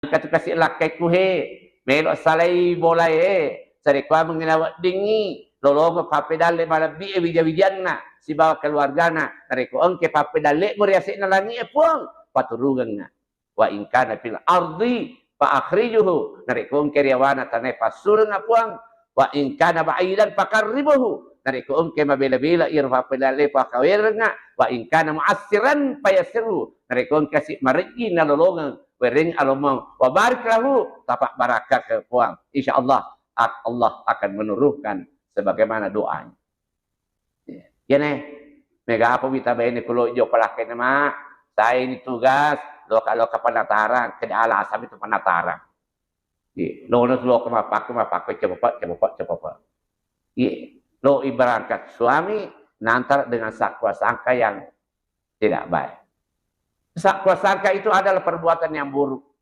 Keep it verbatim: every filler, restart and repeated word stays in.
Engka tu kasi lakkaikku he, melo salai bolae, sarekkuameng naweddingngi, lolongeng pappedalle malebbi e wija-wijanna sibawa keluargana, narekko engke pappedallemu ri ase'na langi e Puang, paturugengnga. Wa in kana fil ardi fa akhrijuhu, narekko engke ri yawana tanae passurengnga Puang, wa in kana ba'idan faqarribuhu, narekko engke mabela-bela iyaro pappedalle pakawerengnga, wa in kana mu'assiran fayassirhu, narekko engke si marejji nalolongeng, wereng alomong, wa barik lahu, tapabbarakka ke Puang. Insya Allah, ak-, Allah akan menurunkan sebagaimana doanya. Iya. Iyane, mega apa wita baine kulo jo palakkena ma, saya ini tugas, loka-loka penataran, keda alasam itu penataran. Iya, lono loka mapakku, mapakku, cepepa, cepepa, cepepa. Iya, lo ibaratkan suami nantar dengan sakwa sangka yang tidak baik. Sakwa sangka itu adalah perbuatan yang buruk.